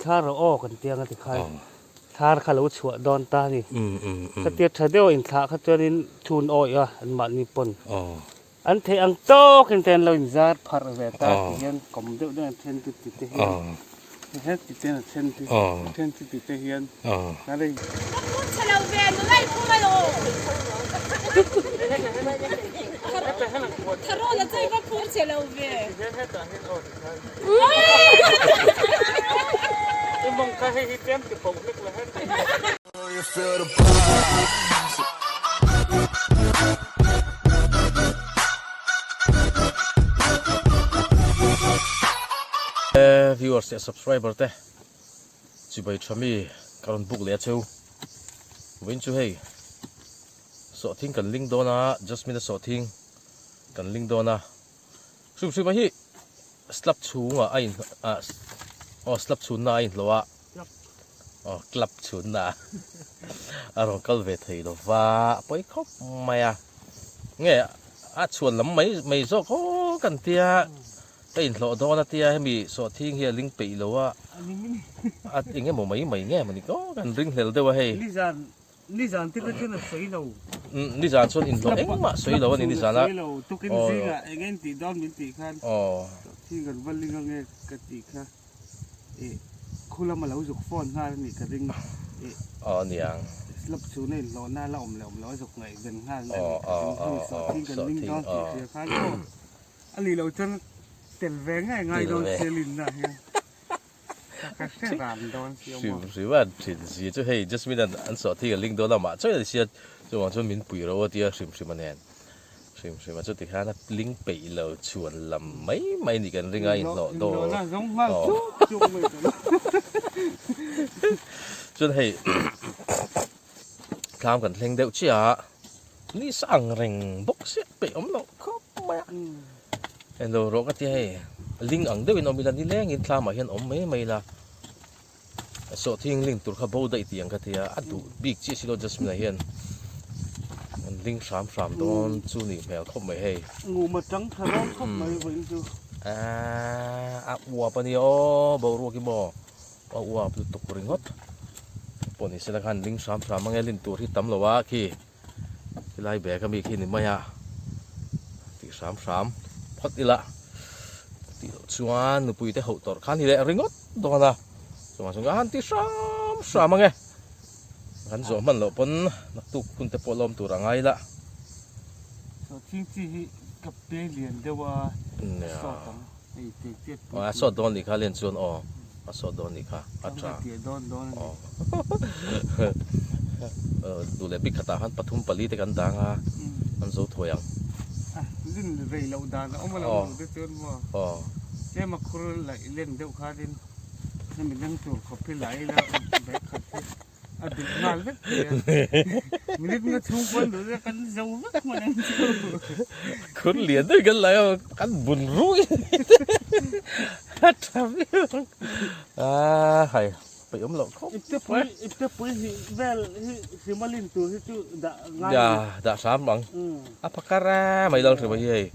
thla rawh aw kan ti anga tikhan thlar kha lo chhuah dawn ta a ni. Khatia tha deuha inthlah kha chuanin chhun awih a anmahni pawn an theih ang tawkin te an lo inzar pharh ve ta ti hian kawm deuh deuh an then chu ti te hian he ti ten a then chu a then chu ti te hian a rei. Ka phur chhe lo ve nula i phur alo. Tharawla chu i va phur chhe lo ve. Viewers leh subscriber te chibai tha mi ka rawn book leh a cheu vawiin chu hei sawhthing kan ling dawn a Jasmine a sawhthing kan ling dawn a hrim hrim a hi slab chhungah a in ah aw slab chhunna a inhlawh a aw club chhunna a rawn kal ve thei lo va a pawi khawp mai a nge a chhuan lam mai mai zawk aw kan tia ka inhlawh dawn a tia hemi sawhthing hi a ling peih lo a a eng emaw mai mai nge mawni aw kan ringhlel deuh a hei. Nizan te kha chuan a sawi lo. Nizan chuan inhlawh engmah sawi lo a ni nizan a. Sawi lo tukin zingah eng eng tih dawn min tih khan thi kan va ling ange ka tih kha ih khu lama lo zuk phone nghal a nih ka ring ih Aw niang. Slap chhuna inhlawhna la awm leh awm lo a zuk ngaihven nghal na nih ka ring hemi sawhthing kan ling dawn tih hria khan aw a nih loh chuan tel ve ngei ngai dawn Selin-na hian. Hrim hrim a thin si chu hei Jasmine an an sawh thik a link dawn a mah chawi a ni sia chuvang chuan min pui ro a tia hrim hrim a nen hrim hrim a chuti khan a link peih lo chhuan lam mai mai ni kan ring a inhlawh dawn aw chuan hei thlam kan thleng deuh chiah a ni sang reng bawk sia peih awm loh khawp mai a. Englo rawh ka tia hei ling ang deuhin awm ila nilengin thlamah hian awm mai mai ila sawhthing ling tur kha bo daih tih ang ka tia a duh bik chiah si lo Jasmine-a hian an ling hram hram dawn chu nih hmel khawp mai hei. Nguma tang tha dawn khawp mai vawiin chu. Aaa a uap a nia aw boruak hi maw a uap lutuk ringawt pawh ni sela khan ling hram hram ange lin tur hi tam lo a khi. Helai bag ami khi ni mai a tih hram hram phawt ila tih loh chuan nupui te hauh tawrh kha a ni leh ringawt dawn a chuvang chuan ka han ti hram hram ange kan zawh hman loh pawn naktuk hun te pawh lawm tur a ngai la. Sawhthing chi hi ka pe lian deuh a a sawt ang hei te chiat pui a sawt dawn nih kha len chuan aw a sawt dawn nih kha a tha dawn dawn a ni duh leh bik khatah khan pathum pali te kan dang a an zo thuai ang lin rei loh dan a awm a lo duh te chuan maw tlem a khur laih len deuh khanin hemi leng tur khawp hi lai ila bag khat hi A dik nghal vek thei a. Minute nga chhung pawn duh zia kan zo vek hman ang chu. Khur lian deuh kan lai a kan bun rui a tha viau ang. A hai peih awm loh khawp. Ipte pui ipte pui hi vel hi hrimalin tur hi chu dah ngai. Ya dah hram ang. A phakar a mai lal hrim a hi hei.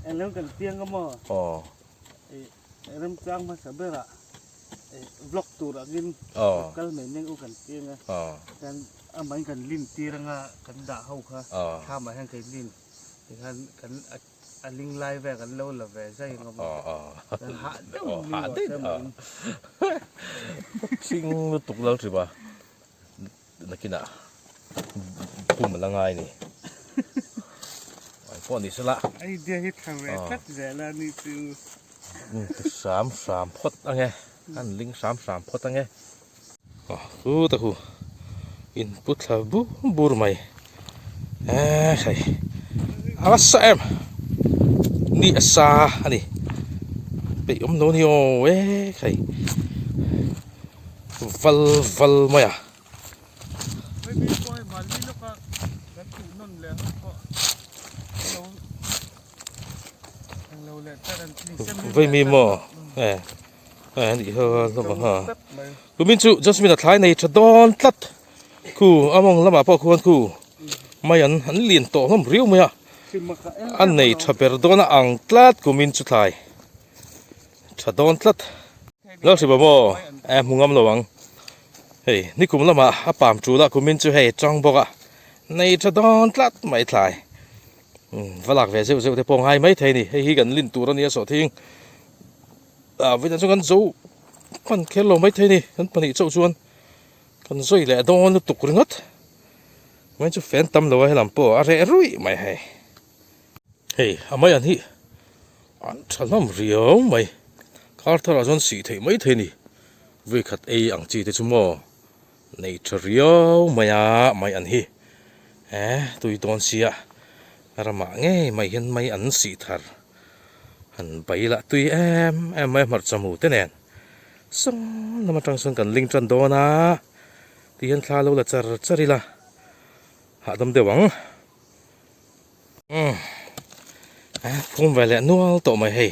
Englo kan piang a maw? Aw. Remchang hmasa berah vlog tur angin kal mai nen u kan ti anga chuan amahin kan lin tir anga kan dah ho kha thlamah hian kan lin tikhan kan a ling lai vel kan lo la ve zai ang a kan hah deuh ni rawh se mahin. Thing lutuk lal hrima nakinah pum a la ngai ni pawh ni sela. Idea hi tha ve tlat zel a ni chu. Hram hram phawt ange an ling hram hram phawt ange. Chu ta khu in pu thla bur bur mai eh hei a va sa em ni a sa a ni peih awm lo a ni aw eh hei val val mai a. Vaimi maw eh eh anih ho a hlawm ang ha tumin chu Jasmine a thlai nei tha dawn tlat khu a mawng lamah pawh khuan khu mai an an lian tawh hlawm riau mai a a nei tha ber dawn a ang tlat kumin chu thlai tha dawn tlat. Lalhriba maw? Eh hmu ngam lo ang. Hei nikum lamah a pam tul a kumin chu hei tang bawk a nei tha dawn tlat mai thlai. Umm va lak ve zeuh zeuh te pawh ngai mai thei a ni. Hei hi kan lin tur a nia sawhthing. Ah vawiin ah chuan kan zo hman kher lo mai thei a ni. Kan pahnih chauh chuan kan zawi leh dawn lutuk ringawt. Vawiin chu fan tam lo a helam pawh a reh ruih mai hei. Hei a mai an hi an tha hlawm riau mai kar tharah chuan sih theih mai thei a ni vawikhat ei ang chi te chu maw nei tha riau mai a mai an hi eh tui dawn sia ramah ngei mai hian mai an sih thar han bai lah tui em em mai a hmarcha mu te nen sawn lam atang sawn kan ling tan dawn a ti hian thla lo la char char ila hahdam deuh ang. Phum ve leh nual tawh mai hei.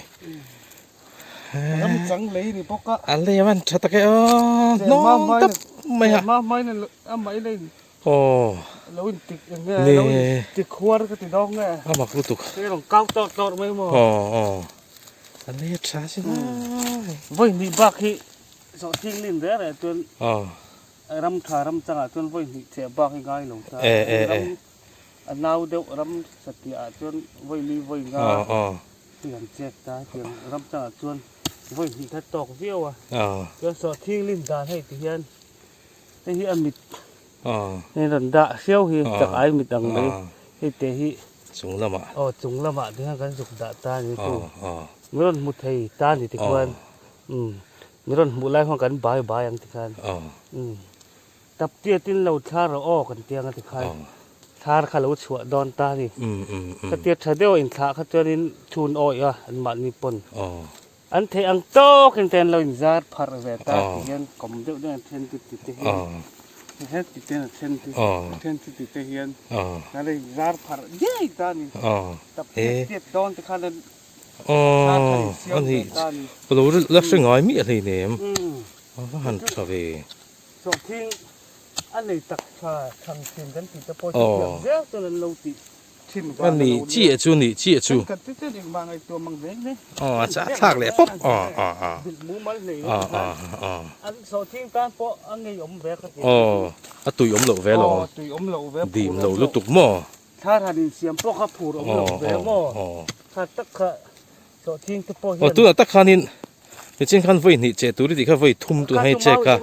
Ram chang lei ni bawk a. A lei avan tha tak e aw hnawng tap mai a. Ma mai na a mai lei. Aw. Lo in tik eng nge lo in tik huar ka ti dawng nge. A mak lutuk. Te rawn kau tawr tawr mai maw. Aw aw. A lei a tha sin a. Vawi hnih bak hi zawhthing lin reh reh chuan. Aw. Ram tha ram changah chuan vawi hnih cheh bak hi ngai lo ta. Ram A nau deuh ram satliah ah chuan vawi li vawi nga hi an chek ta hetiang ram changah chuan vawi hnih kha tawk viau a chuan sawhthing lin dan hei ti hian hei hi a mit hei rawn dah hriau hi chak ai mit ang mai hei te hi chung lamah aw chung lamah te hian kan zuk dah ta a ni chu mi rawn hmu thei ta a ni tikhuan umm mi rawn hmuh lai khuan kan bai bai ang tikhan umm. Tap tiatin lo thlar rawh aw kan ti ang a ti khai. Thlar kha lo chhuah dawn ta a ni. Ka tia tha deuh a inthlah kha chuanin chhun awih a anmahni pawn. An theih ang tawkin te an lo inzar pharh ve ta ti hian kawm deuh deuh an then chu ti te hian he ti ten a then chu a then chu ti te hian an lo inzar pharh ngei ta a ni. Tap tiat tiat dawn te khan an thlar kha insiam ve ta a ni. Ka lo la hre ngai miah hleinem. A va han tha ve. Sawhthing a nei tak tha thang thin kan tih te pawh chu thiam zel chuan an lo tih thin vang a lo nia. Nih chiah chu nih chiah chu. Kan ti chuan engmah ngaihtuah mang hle hle. Aw a chah thlak leh pawp aw aw aw. Bilh mumal hlei lo ti khan an sawhthing tan pawh a ngeiawm ve ka ti. Aw a tui awm loh ve lo. Aw tui awm loh ve Dim lo lutuk maw. Thar han insiam pawh kha phur awm loh ve maw. Kha tak kha Sawhthing te pawh hian. Aw tunah tak khanin nichin khan vawi hnih che tur i tih kha vawi thum tun hei che kha.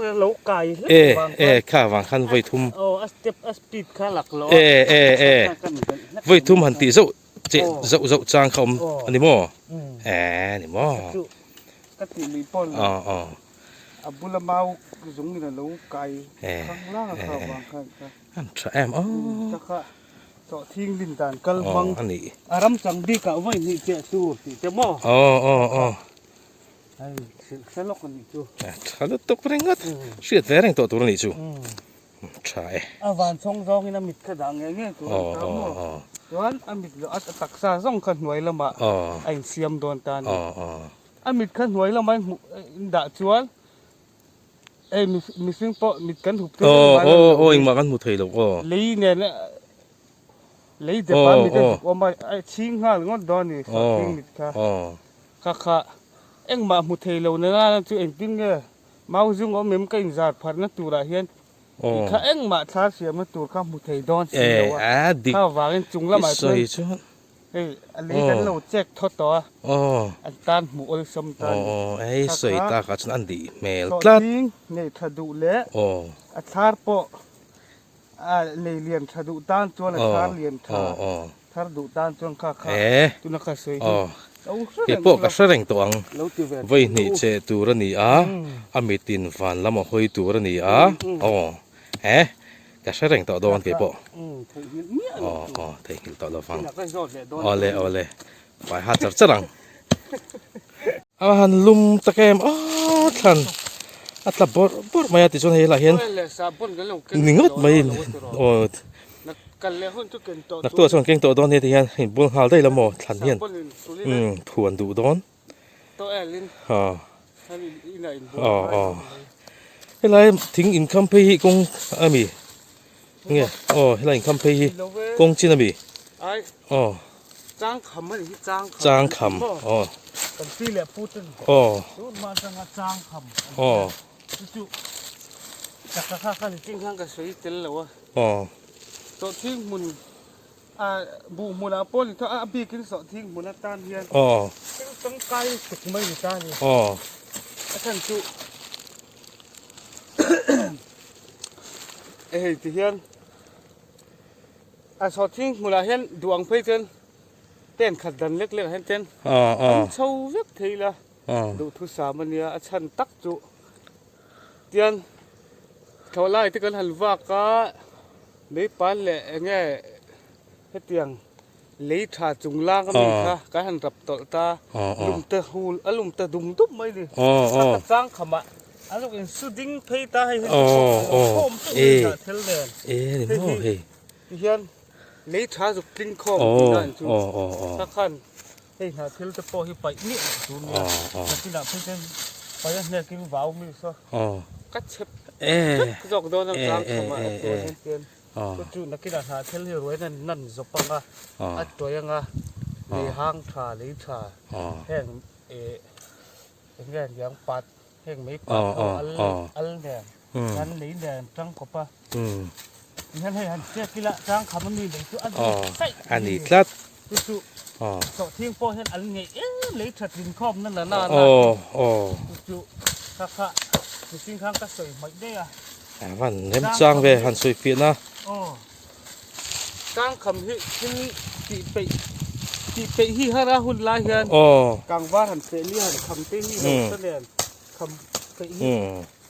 E e kha vang khan vawi thum. Aw a step a speed kha lak lo. E e e vawi thum han tih zauh che zauh zauh chang kha awm a ni maw? E ni maw? Ka tih lui pawh lo. Aw aw. A bula mau zung in a lo kai khang lang a kha vang khan kha. An tha em aw. Ka kha. Sawhthing lin dan kal hmang a ram chang bikah vawi hnih cheh tur tih te maw? Aw aw aw. Hei hrilh hre lawk a nih chu. Tha lutuk ringawt. Hriat ve reng tawh tur a nih chu. Tha e. A van chhawng zawngin a mit kha dah ngei ngei tur a ni ta maw? Chuan a mit loh a taksa zawng kha hnuai lamah a insiam dawn ta a ni. A mit kha hnuai lama in dah chuan Hei mihring pawh mit kan hup thei lo mai lo. Aw engmah kan hmu thei lo aw. Lei nen lei dep a mit a zuk awm a a chhing nghal ngawt dawn a ni sawhthing mit kha. Kha kha engmah hmu thei lo nana chu engtin nge mau zung awm em ka inzar pharhna turah hian tih kha engmah thlar siamna tur kha hmu thei dawn si lo a. Kha vangin chung lamah chuan. Hei a lei kan lo check thawt tawh a, an tan hmuh awlsam ta a ni. Hei sawi tak ah chuan an dih hmel tlat. Sawhthing nei tha duh leh a thlar pawh a lei lian tha duh tan chuan a thlar lian tha thar duh tan chuan kha kha tuna kha sawi hi lo hre reng Kei pawh ka hre reng tawh ang. Lo ti ve Vawi hnih che tur a ni a, a mitin van lam a hawi tur a ni a, aw he. Ka hre reng tawh dawn kei pawh. Aw aw theihnghilh tawh lo vang. Awle awle fai ha char char ang. A han lum tak em aw thlan a tla bawrh bawrh mai a tichuan hei helaiah hian ni ngawt mai aw naktuah chuan keng tawh dawn nia tihian inbual nghal daih la maw thlan hian umm thuan duh dawn. Aw aw aw helai thing inkham phei hi kawng a mi nge aw helai inkham phei hi kawng chin a mi aw. Changkham a nih hi changkham. Changkham aw. Kan pi leh pu ten. Aw. Tun hma atanga changkham. Aw. Chu chu chaka kha kha ni ching khan ka sawi tel lo a. Aw. Sawhthing hmun a buh hmunah pawh ni tho a a bikin sawhthing hmun atan hian. Aw. Thil tangkai lutuk mai ni ta a ni. Aw. A chhan chu hei ti hian. A sawhthing hmunah hian duh ang phei chuan pen khat dan lek lek ah hian ten an chho vek thei ila duhthusam a nia a chhan tak chu tian thlawh lai te kan han vak a meipan leh eng nge hetiang lei tha chung lang ami kha kan han rap tawlh ta lum te hul a lum ta dum dup mai a ni a ka chang khamah an lo in su ding phei ta hei hi khawm teuh mai dah thel nen hei hi ti hian lei tha zuk tling khawm tih dan chu ta khan hei hnah thil te pawh hi paih miah loh tur nia nakinah phei chuan paih a hnek in vau mi saw ka chep vek zawk dawn a chang khamah a tuai hian tian chu chu nakinah hnah thil hi ruai nan nan zawp anga a tuai anga lei hang tha lei tha heng eh eng nge niang pat Heng mei pat ho al al nen an lei nen tang kawp a tihian hei han chek ila chang kham ami lei chu a ni saih a ni tlat chu chu sawhthing pawh hian an ngeih em lei that tlin khawm na la na na chu chu kha kha mihring khan ka sawi hmaih daih a a van rem chang ve han sawi fiah na aw chang kham hi thil tih peih tih peih hi har a hun lai hian kangvar han feh ni han kham te hi lo ta nen kham peih hi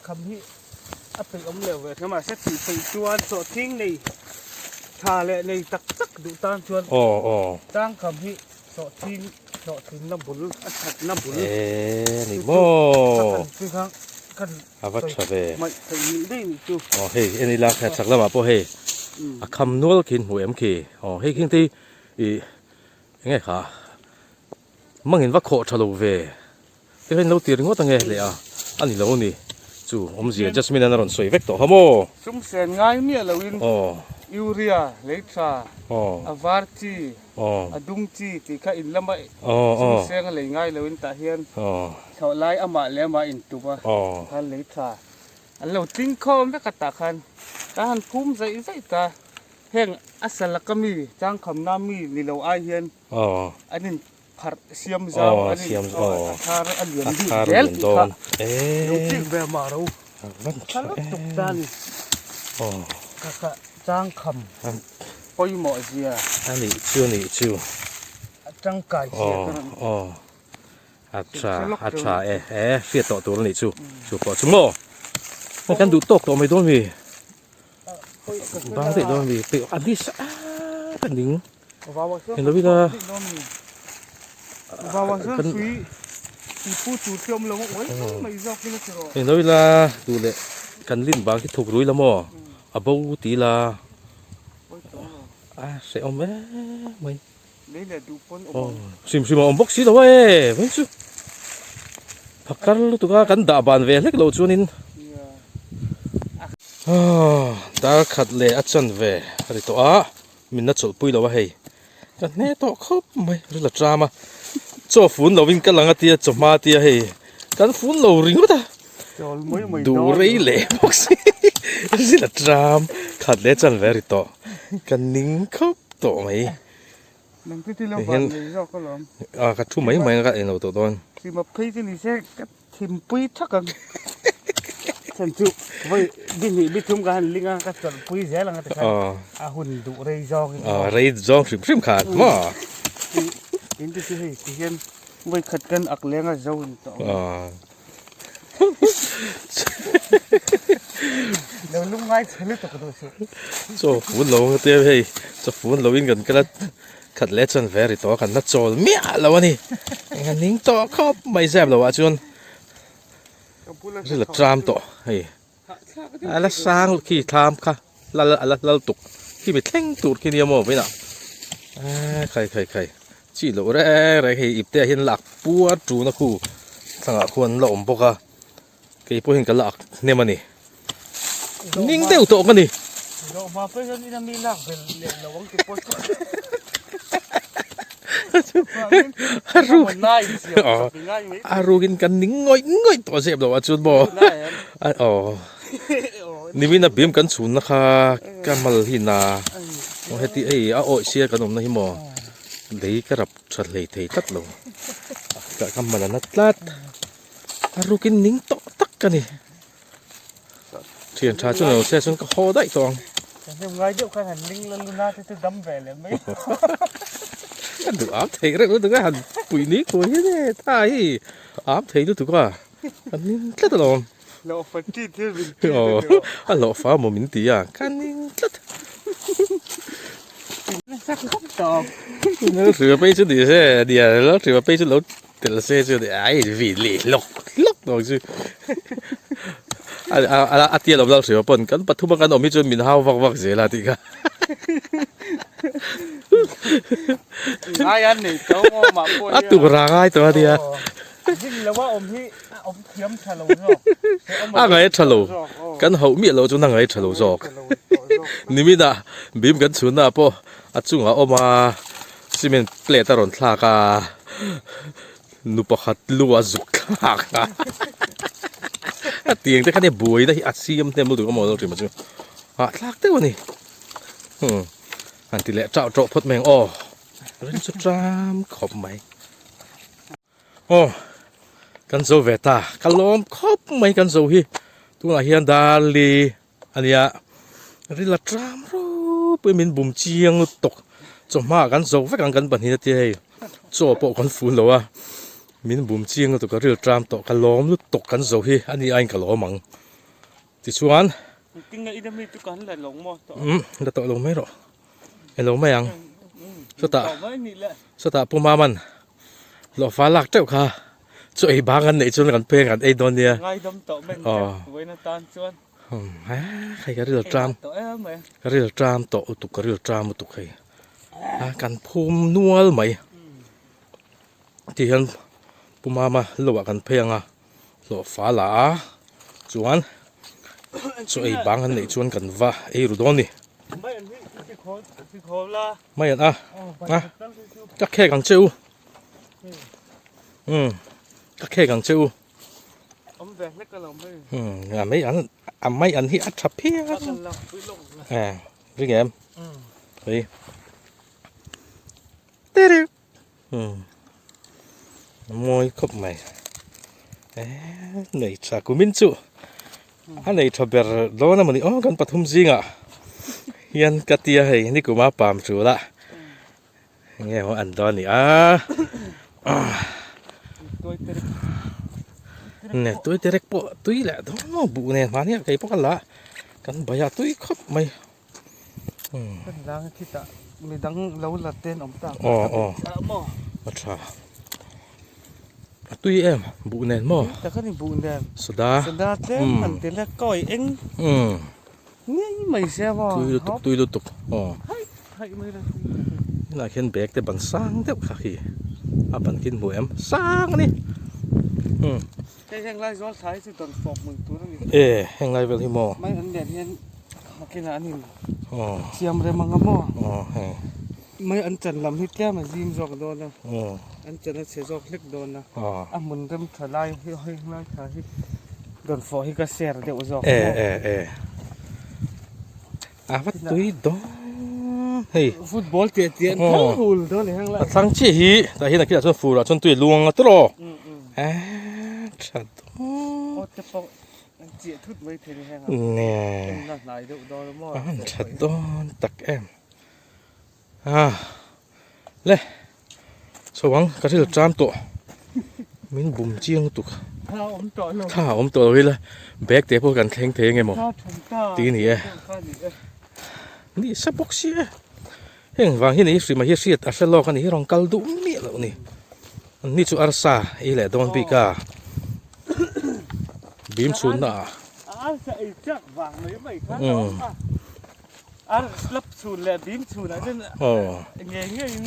kham hi a peih awm leh ve thei mahse tih peih chuan sawhthing nei tha leh nei tak tak duh tan chuan chang kham hi sawhthing hlawhtlin na bul a that na bul ni maw a va tha ve aw hei en ila kha chak lamah pawh hei a kham nual khi hmu em khi aw hei khing te ih eng nge kha mangin va khawh tha lo ve te hian lo ti ringawt ange leh a a ni lo a ni chu awmzia Jasmine an a rawn sawi vek tawh kha maw. Sum sen ngai miah loin urea lei tha a var chi a dung chi tih kha in lama sum seng a lei ngai loin tah hian thlawh lai amah leh amah in tup a khan lei tha an lo tling khawm vek a tah khan ka han phum zaih zaih ta heng a salak ami changkhamna mi ni lo ai hian an in pharh siam zau an in a thar a lian bik zel tih kha lo chik ve mah ro tha lutuk ta ni ka kha changkham pawimawh zia a nih chu a nih chu a tangkai zia ka rawn aw a tha a tha e e hriat tawh tur a nih chu chu pawh chu maw kan duh tawk tawh mai dawn mi bang daih dawn mi a ni sa a ning Eng lo ila kan eng lo ila duh leh kan lin bang hi thuk rui la maw a bo ti ila a hrehawm em mai aw hrim hrim a awm bawk si lo a e vawiin chu phakar lutuk a kan dah ban ve hlek loh chuanin dar khat leh a chanve a ri tawh a. Min la chawlhpui lo a hei. Ka hne tawh khawp mai ril a tram a. Chaw fun lo in ka lang a tia chawhma tia hei kan fun lo ringawt a. Duh rei leh bawk si ril a tram khat leh chan ve a ri tawh. Ka ning khawp tawh mai. Tihian a ka thu mai mai a ka englo tawh dawn. Thimpui thak ang chhan chu vawi bihnih bithum ka han ling a ka chawlhpui zel ang a ti khan a hun duh rei zawng in aw rei zawng hrim hrim khan maw in ti chu hei ti hian vawi khat kan ak leng a zo in tawh aw lo lungngai chhe lutuk duh suh chaw fun lo ang tia hei chaw fun lo in kan kal a Khat leh chuan ve ri tawh a kan la chawl miah lo a ni. Eng a ning tawh khawp mai zep lo ah chuan ril a tram tawh hei a la sang khi thlam kha lal a la lal tuk khi mi thleng tur khi nia maw vawiinah eee khai khai khai chi loh reng reng hei ipte ah hian lak puar tuna khu thlangah khuan la awm bawk a. Kei pawh hian ka la ak hnem a ni. Ning deuh tawh ka ni. Zawhma pawh hian ina mi lak bel leh lo ang ti pawh chu. A ruk a rukin kan ning ngawih ngawih tawh zep lo ah chuan maw aw nimin a bim kan chhunna kha ka mal hi na aw heti hei a awih sia kan awmna hi maw lei ka rap tha hlei thei tlat lo ka mal a na tlat a rukin ning tawh tak ka ni. Thian tha chu lo se chuan ka haw daih tawh ang. Hnim ngai deuh khan han ling la luna te chu dam ve leh mai. Ka duh am thei reuh lutuk a han pui ni kuai hian e tha hi am thei lutuk a ka ning tlat alawm. Hlawhfa chi thil min ti te chu. A hlawhfa maw min ti a ka ning tlat. Lalhriva phei chu ni se nia Lalhriva phei chu lo Tel se chu ai vin leh hlawk hlawk tawh chu a tia lo lal hria pawn kan pathum a kan awm hi chuan min hau vak vak zel a tih kha ngai an nei tho maw mah pawh a tur a ngai tawh a nia zing lo a awm hi a awm thiam tha lo zawk a ngai tha lo kan hauh miah lo chuan a ngai tha lo zawk nimin ah bim kan chhun na ah pawh a chungah awm a Cement plate a rawn thlak a, nu pakhat lu a zuk thlak a, a tiang te khan hei buaina hi a siam hnem lutuk a maw lo ṭin chu hahthlak deuh a ni hmm han ti leh ṭauh ṭauh phawt mai ang aw rin chu ṭam khawp mai aw kan zo ve ta ka lawm khawp mai kan zo hi tunah hian darli A nia, ril a tram ropui min bum chiang lutuk. Chawhma kan zo vek ang kan pahnih a tia hei chaw pawh kan fun lo a, min bum chiang lutuk a ril tram tawh ka lawm lutuk kan zo hi a ni aiin ka lawm ang. Tichuan umm la tawh lo mai rawh, elo mai ang chutah chutah Pu Maman hlawhfa lak teuh kha. Chu ei bang an neih chuan kan peng an ei dawn nia. Ngaidam tawh mai ang che vawiin atan chuan. Hei ka ril tram ka ril tram tawh lutuk ka ril tram lutuk hei a kan phum nual mai ti hian Pu Mama lo ah kan phei ang a hlawh fa la a chuan chu ei bang an neih chuan kan va ei ru dawn a ni. Mai an a a ka khek ang che u. Umm ka khek ang che u. Awm ve hlek a lo mai. Umm a mai an a mai an hi a tha phian. Eh ring em? Hei. Tere. Umm mawi khawp mai. Eh nei tha kumin chu a nei tha ber dawn a mawni aw kan pathum zingah hian ka tia hei nikuma pam tul a. Nge maw an dawn ni a Ne tui te rek pawh tui leh dawn maw buh nen hmani ah kei pawh ka la kan bai a tui khawp mai Kan lang khitah midang lo la te an awm ta aw aw a tha a tui em buh nen maw tak a ni buh nen soda soda tlem han ti la kawi eng Ngei mai sia maw. Tui lutuk tui lutuk aw. Helai khian bag te ban sang deuh kha khi a ban khi hmu em sang a ni. Umm. Hei heng lai zawl thla hi chu dawn fawk hmun tur a ni. E heng lai vel hi maw. Mai an lian hian hakin ah an in siam rem ang a maw. Aw heng. Mai an chan lam hi tlem a zim zawk dawn a. An chan a chhe zawk hlek dawn a. A hmun rem tha lai hi heng lai tha hi dawn fawh hi ka share deuh zawk a maw. E e e. A va tui dawn hei. Football tih tih an thlang hul dawn a ni heng lai. A thlang chiah hi tah hian a kilah chuan fur ah chuan tui a luang a tawrh aw. E tha dawn. Aw te pawh an chiah thut mai thei a ni heng a. Nge. Enna hnai deuh dawn a maw. A han tha dawn tak em. A le chho ang ka ril tram tawh min bum chiang lutuk tha awm tawh lo tha awm tawh lo ila bag te pawh kan thleng thei enge maw ti ni e ni sa bawk si e heng vang hi ni hrim a hi hriat a hre lawk a ni hi rawn kal duh miah loh ni an ni chu arsa ei leh dawn bik a bim chhun na ah arsa ei chak vang mai mai khan a awm a. Ar slap chhun leh bim chhun ah chuan nge nge in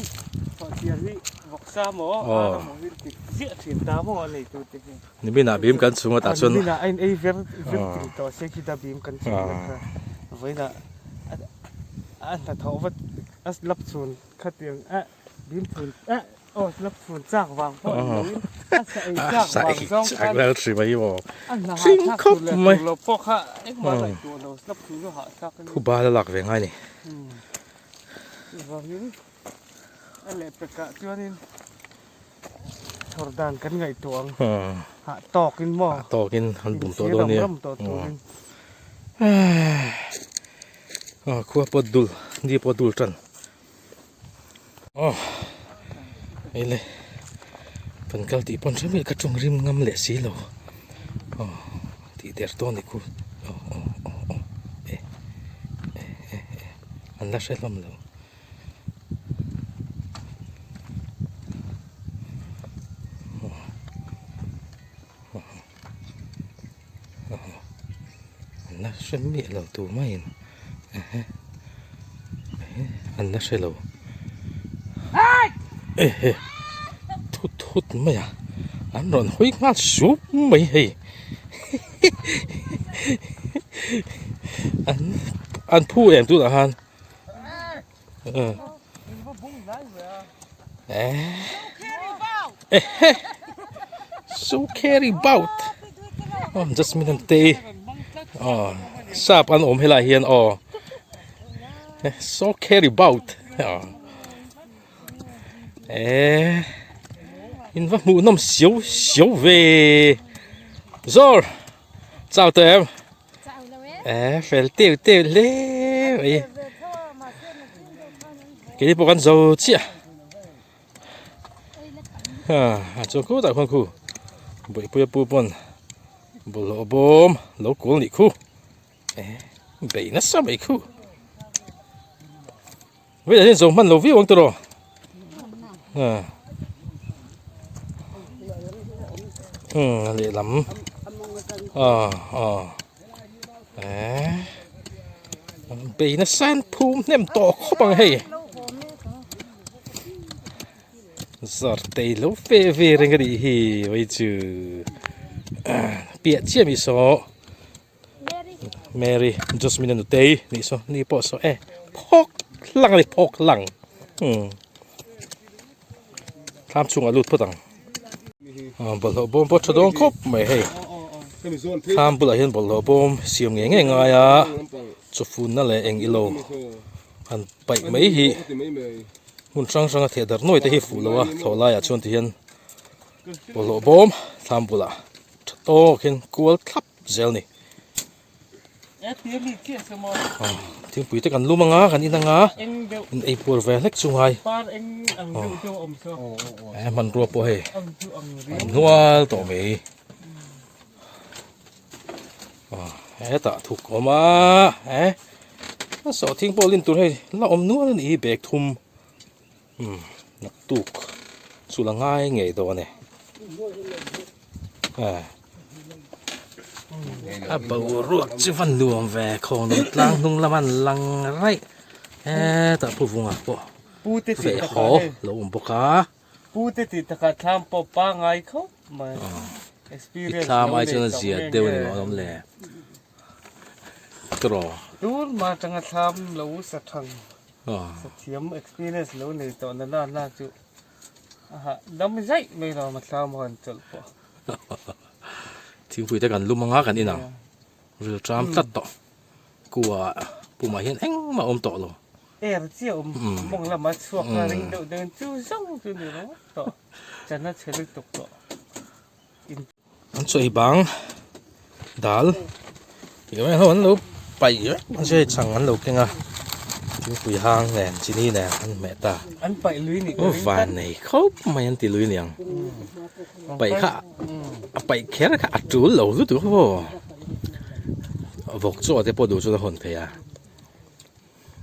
chawhchiar hi vawksa maw ar emaw hi ti ziah thin ta maw a nei tu te hi. Nimin ah bim kan chhung a tah chuan. Nimin ah a in ei ver ver ting tawh se khita bim kan chhung na kha vawiin ah a hnathawh vat a slap chhun khatiang a bim chhun a. Aw slap chhun chak vang pawh ni loin a sa ei chak vang zawng khan lal hri mai maw a hna hahthlak tur leh tur lo pawh kha engmah ngaihtuah lo slap chhun chu hahthlak a ni. Thu bal a lak ve ngai ni. Chuvangin a lehpekah chuanin chhawr dan kan ngaihtuah ang. Hah tawkin maw? Hah tawkin an bum tawh dawn nia. Ram tawh turin. Khua pawh dul, ni pawh dul tan. Aw hei le kan kal tih pawn hrem hi ka tawng rim ngam leh si lo aw tih der dawn ni khu aw aw aw aw e e e e an la hre hlawm lo. An la hre miah lo tur maiin ehe an la hre lo ehe thut thut mai a an rawn hawi nghal sup mai hei an an phu em tunah khan ehe so carry bout aw jasmine an te aw sap an awm helai hian aw so carry bout aw eh in va hmuh nawm siau siau ve zawr chau tawh em. Eh, fel teu teu hle mai. Keini pawh kan zo chiah. Ha, a chuan khu tak khuan khu. Bawihpuia pu pawn bawlhhlawh bawm lo kawl nih khu. Eh, bei nasa mai khu. Vei hian zo hman lo viau ang tawh a umm a lehlam aw aw eh bei nasa in phum hnem tawh khawp ang hei zar tei lo fe ve reng a nih hi vei chu piah chiah mi saw. Mary Jasmine a nutei nih saw ni pawh saw e phawk hlang a ni phawk hlang umm thlam chhungah lut phawt ang ah bawlhhlawh bawm pawh tha dawn khawp mai hei thlam bulah hian bawlhhlawh bawm siam ngei ngei ngai a chawfunna leh eng ilo han paih mai hi hmun hrang hrang a theh darh nuai te hi fuh lo a thlawh laiah chuan ti hian bawlhhlawh bawm thlam bulah tha tawk hian kual thlap zel ni thingpui te kan lum anga kan in anga in ei puar ve hlek chu ngai eh hmanrua pawh hei an hnual tawh mai hetah thuk awm a eh a sawhthing pawh lin tur hei la awm nual a nih hi bag thum. Umm naktuk chu la ngai ngei dawn e a boruak chu va nuam ve khawnglung tlang hnung lam an lang raih hetah pu vunga pawh veh haw lo awm bawk a pu te tih takah thlam pawh pangai khawp mai i thlam ai chuan a zia deuh a ni maw awm le tawh tun hma atanga thlam lo sa thang Sathiam experience lo nei tawh na na na chu a hah dam zaih mai lo a thlam hawn chawlh pawh. Thingpui te kan lum anga kan in ang ril tram tlat tawh kua pumah hian engmah awm tawh lo. Air chiah awm mawng lama chhuak a ring deuh deuh in chu zawng chu ni ringawt tawh chana chhe lutuk tawh. An chawi bang dal tih mai ho an lo paih vek mai se chhang an lo keng a thingpui hang nen chini nen an hmeh ta an paih lui nih aw van nei khawp mai an ti lui niang paih kha a paih kher kha a tul lo lutuk aw vawk chaw te pawh duh chuan a hawn thei a.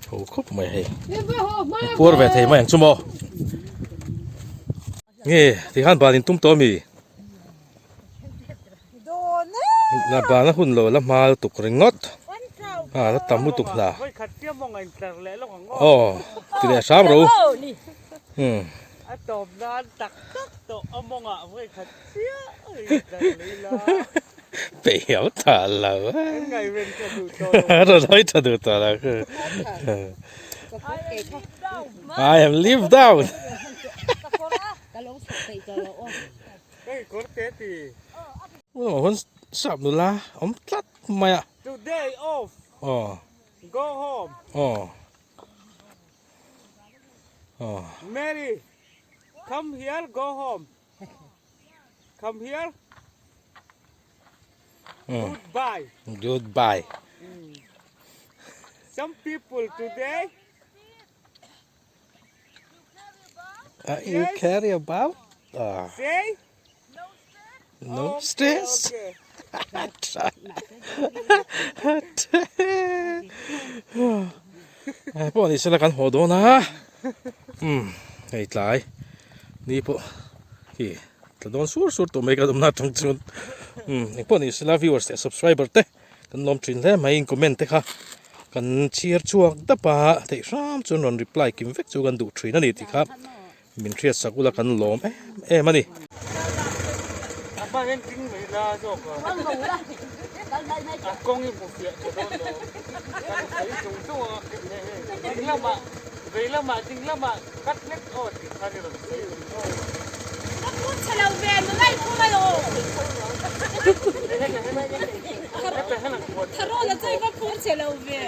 Ho khawp mai hei. Puar ve thei mai ang chu maw. Nge tikhan ban in tum tawh ami? La ban a hun lo la hma lutuk ringawt. Ha la tam lutuk hla. Aw ti leh hram ro. Hmm. A tawp nan tak tak tawh a mawngah vawi khat chiah Peih ta lo a rawn hawi tha duh tawh lo I am live down. Hei kawr te ti. Lamah huan sap nula awm tlat mai a. Today off. Aw. Go home. Aw. Aw. Mary, come here, go home. Come here. Goodbye. Goodbye. Some people today. Uh, you Yes. carry about? Uh, Say no stress. Okay. Eh, pawh ni sela kan haw dawn a um hei tlai ni pawh khi tla dawn sur sur tawh mai kan awmna atang chuan um engpawh ni sela viewers leh subscriber te kan lawm thin hle mai in comment te kha kan chhiar chhuak dap a theih hram chuan rawn reply kim vek chu kan duh thin a ni tih kha min hriat sak ula kan lawm em em a ni. Ka phur chhe lo ve, nula i phur alawm. Tharawla chu i va phur chhe lo ve.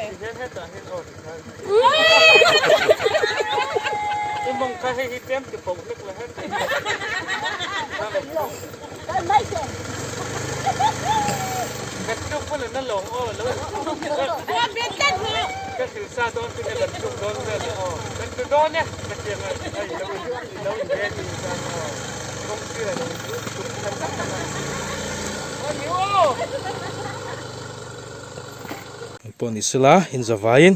Pawh ni sela in zavaiin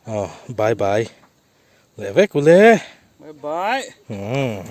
aw bye bye leh vek ule. Bye bye. Umm.